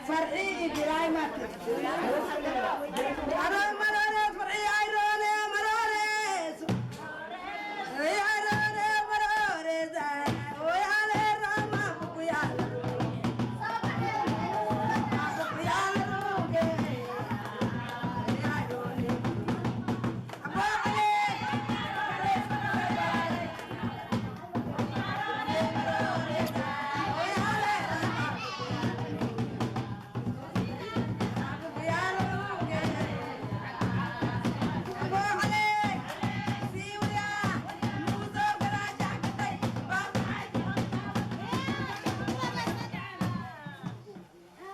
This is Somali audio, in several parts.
Farxii Ibrahim Aro marore farxii ayrone marore ayrone marore oy ale rama bukuyal bukuyal ruge ayrone abo ale oy ale rama bukuyal ruge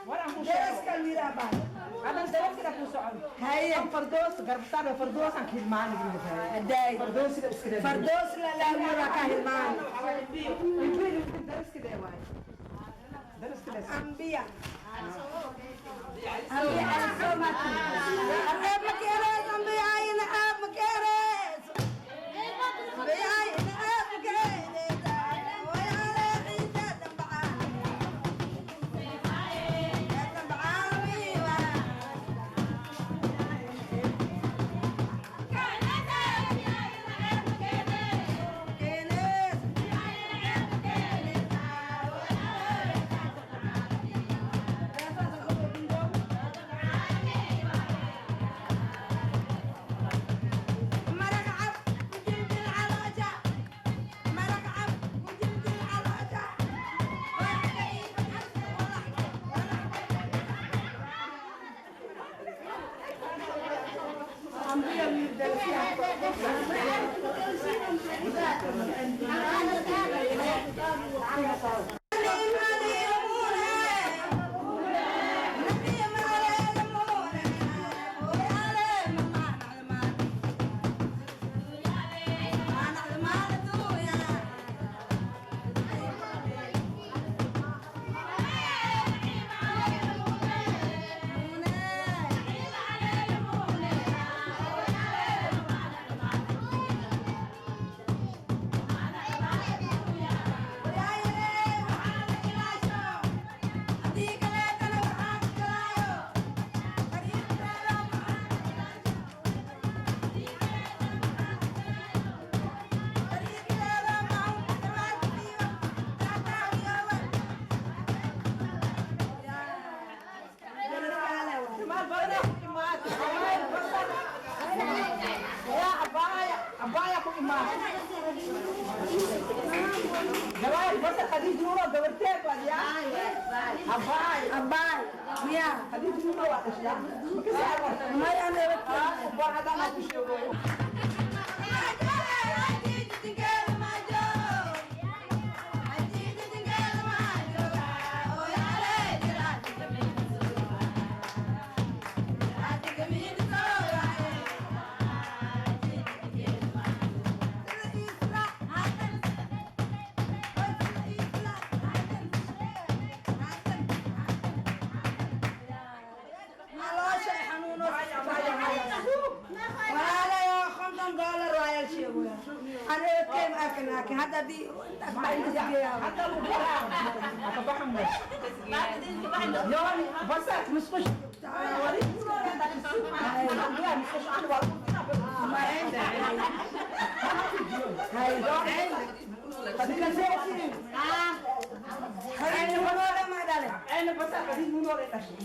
Waraan ku sheego. Hadan daraskida ku socon. An fardoos garbsaar fardoos aan hilmaan fardoos sida iskida. Fardoos la laamura ka hilmaan. Daraskida waay. Daraskida. Ambiya. Ambiya alsomati. Aab makeres ambiya ina aab makeres. Ambiya ina aab makeres. Way ale ciisa dambaa. Dambaa wiwa. Kenes. مرقعب وجلد العلاجة مرقعب وجلد العلاجة Ya abaya abaya ku imaad. Gawaar basar Khadiij Nuuro gabarteed waa ya. Abaya. Abaay miya Khadiij Nuuro waa dhashay. May ana War hadaan ku sheego. هذا Hadda lu baxaa. Aka baxan meesha. Yooni basar musqush. Wali musqush aan waa. Ayna basar Khadiij Nuuro dhashay.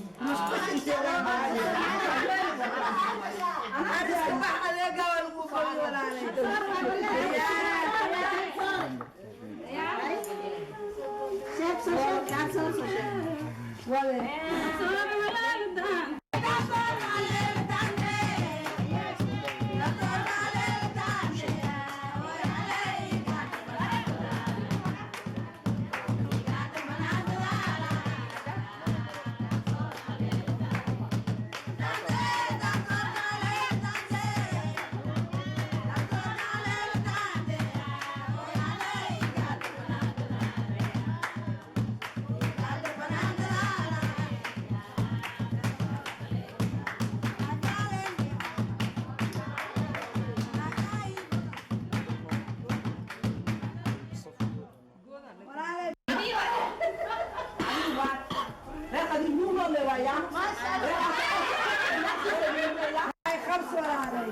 Nuuraya. Ay qabs walaalay.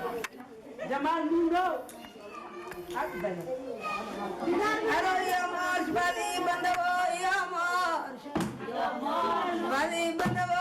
Jamaal Nuuro. Aqbal. Aro iyo moosh badi bandabo iyo moosh. Badi bandabo.